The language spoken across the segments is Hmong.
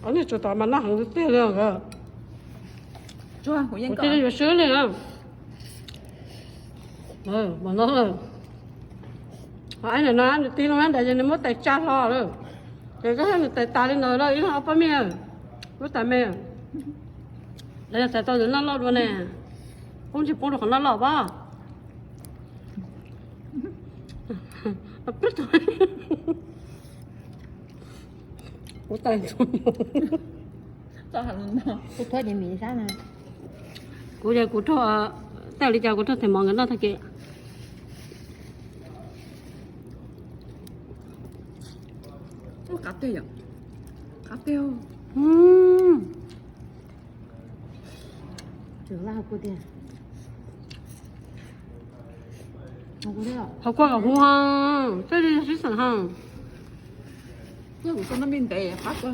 Ob niag tsuas tom mas noj heev tiag li nkawd. Kuv cia li yuav swb li na. Mas no, ho ib ntawm no nws tig loo na, ntawd ces nws muab tais tsa hlo lawm. Ces koj nws tais tas li ntawd lawm, ib leeg ob pob me, lub tais me. Lawv yog tais tau ntawm noj loj dua ne, poob tsis poob rau qhov noj loj pab. Kuv tais, kuv tais kuv rau, tej li cas kuv rau tais mov nkawd noj tag kis. Qab tiag, qab tiag. Hauv kua kom huv ho, tej li sib xeem ho. Kuv tau noj me ntev qab kua.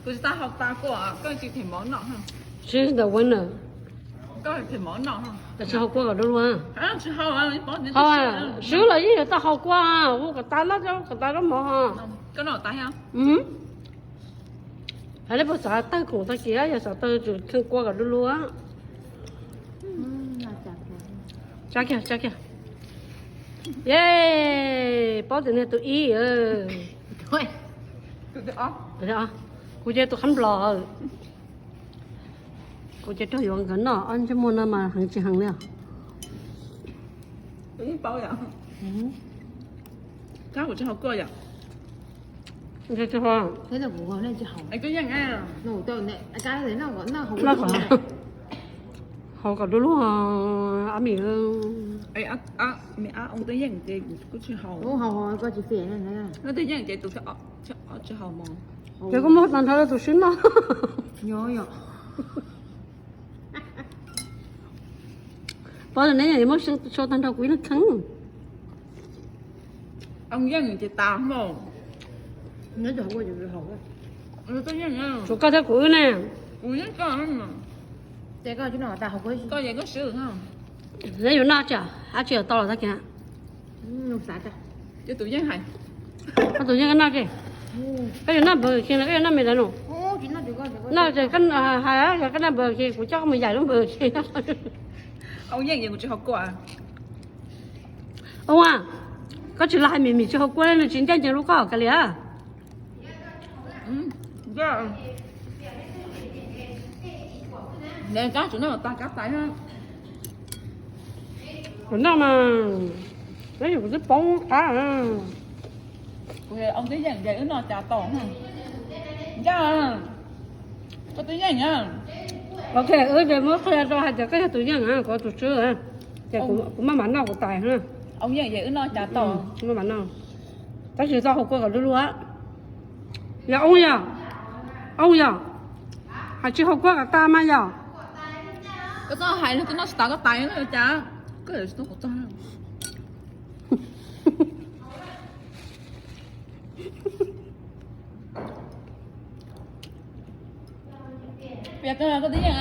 Kuv tsis tau haus tas kua, koj tsis them mov noj. She's the winner. Koj them mov noj. Tab sis haus kua kom du lug. Haus, swb los yeej yuav tau haus kua, hu kom tas noj, kom tas zaub mov ho. Hais li puas xav tawg khoom tag kis, yog xav tawg tsum kheej kua kom du lug. Tsa kiag, tsa kiag. Ye, paub tias nws tus ib. Kuv ces tus qab nplog. Kuv ces raug yuav nkawd noj ob ntsej muag no mas heev tsis heev li os. Haus kom du lug, ab mi. Ces koj muab tag nrho rau tus swb noj. Pov neb muab sau tag nrho kuv ib leeg kheej. Suav koj thiab kuv wb ne. Neb yuav noj tsi, ab tsi tau los tag kis. Koj tus yeej koj noj tsi. Koj yuav noj Burger King los koj yuav noj McDonald's? Noj ces koj hais yog koj noj Burger King kuv coj koj mus yaim lub Burger King. Ua, koj tsis los hais Mim, Mim tsis haus kua li, nws tsis ncaj ncees rau koj kiag li. Kuv noj mas, kuv twb poob qab. Wb noj cas tau, ncaj, koj twb yeej. Ok, wb ces muab qhia rau hais tias koj yog tus yeej, kuv tus swb, ces kuv maj mam noj kuv tais. Wb noj cas tau, maj mam noj, tab sis txhob haus kua kom du lug. Yog oo yog, oo yog, hais tsis haus kua kom tas mas yog. Koj txhob hais, koj noj tsis tas koj tais no cas. Piav koj, koj twb yeej.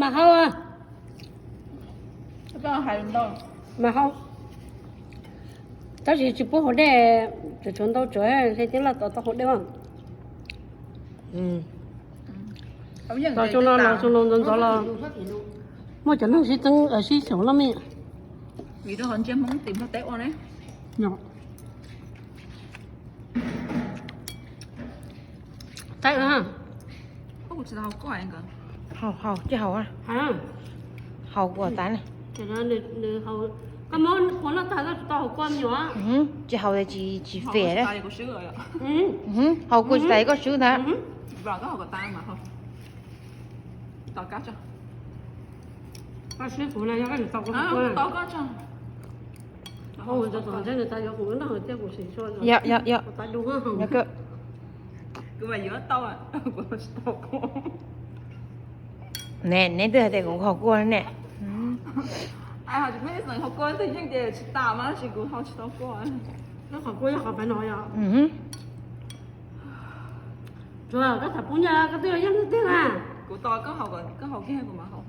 Mas hau, mas hau. Tab sis tsis pub haus dej, tshuav tshuav ntau tshuav hle tib laj tau tau haus dej mas. Los xyoo no los xyoo no ntxov ntxov los muaj cov neeg sib txeeb sib xyoos loj me. Teb, haus, haus, tsis haus. Haus kua tas ne. Koj muab kua noj tag koj tsis tau haus kua me nyuam. Tsis haus tsis fem. Haus kua tsis tas koj swb ntag. Yog, yog, yog. Ne, neb twb hais tias kuv haus kua ne. Haus kua tsis tas mas tab sis kuv haus tsis tau kua. Qhov kua yog qhov pem no yog. Koj tham pub nyaj koj twb yeej tiag na. Kuv tos koj haus, koj haus kiag kuv mam haus.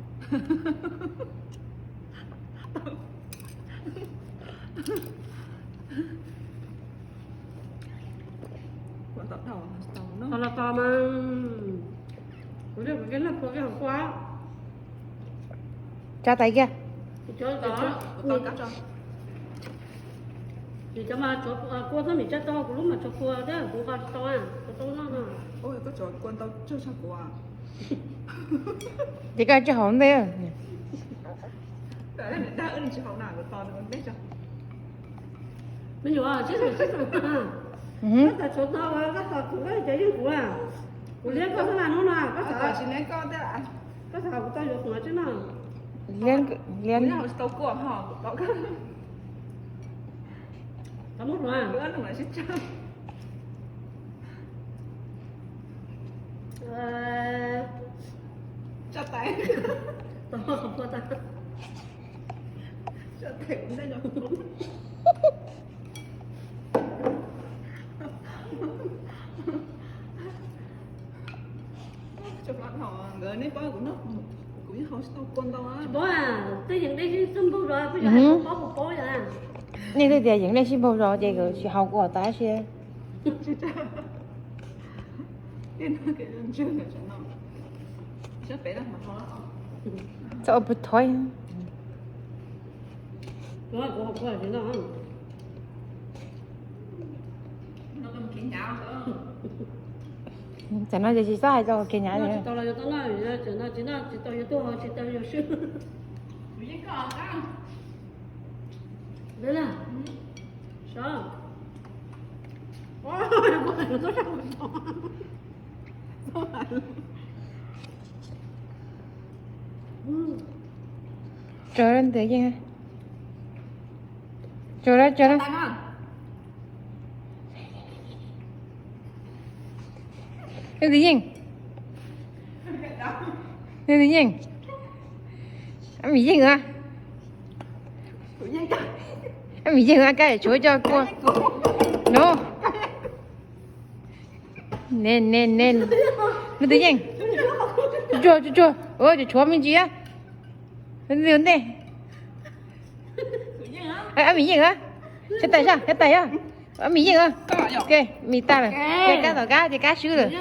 Tos los tos mas, kuv thiaj kuv thiaj noj puas kiag hauv kua. Tsa tais kiag. Nim cov mas kua txob mis tsa tau, kuv lub mas tsov kua thiab kuv nqa tsis tau, kuv tau noj no. Ces koj tsis haus ntej. Me nyuam, sib xum sib xum. Koj tas tshuav tau, koj tas kuv, koj cov yeej kuv a. Kuv liab koj xwb na hnub no, koj tas, koj tas kuv tau yuav kuv tsis no. Liab, liab. Tau muab hluav. Tsa tais. Tsa tais. Paub, tej yees dej sib npaug zos, paub paub yom. Nej twb tias yees dej sib npaug zos ces tsis haus kua tas si. Txhob ua pw thov. Tam no ces tsis txhob hais txog kev hnyav li. Tso ntawd yeej. Tso, tso. Leej Twv Yeej. Leej Twv Yeej. Ab Mim Yeej a. Ab Mim Yeej a, koj tshuav coj kua. No. Ne, ne, ne. Leej Twv Yeej. Tsuag, tsuag, tsuag. Ua tshuav me ntsis a. Ntej. Ab Mim Yeej a. Saib tais, saib tais a. Ab Mim Yeej a. Ok, Mim tas lawm. Ces kab tom kab ces kab swb lawm.